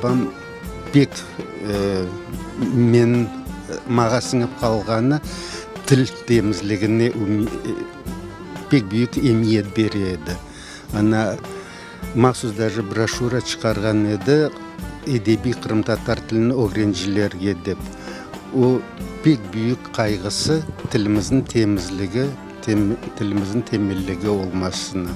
Babam pek men maña siñip qalğanı til temizligine pek büyük emiyet bere edi. Ana, mahsus daje broşüra çıqarğan edi, edebiy qırımtatar tilini ögrencilerge dep. O, pek büyük qayğısı tilimizniñ temizligi, tilimizniñ temelligi olmasına.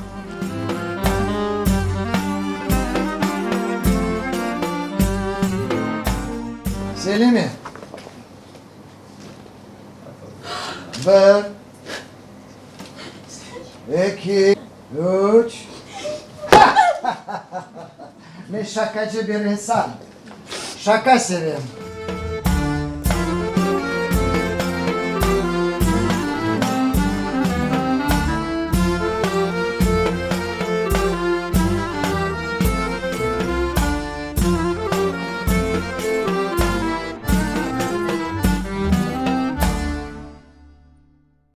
Selime, bir, eki, üç. Ha-ha-ha! Men şaqacı bir insan. Şaqa sevem.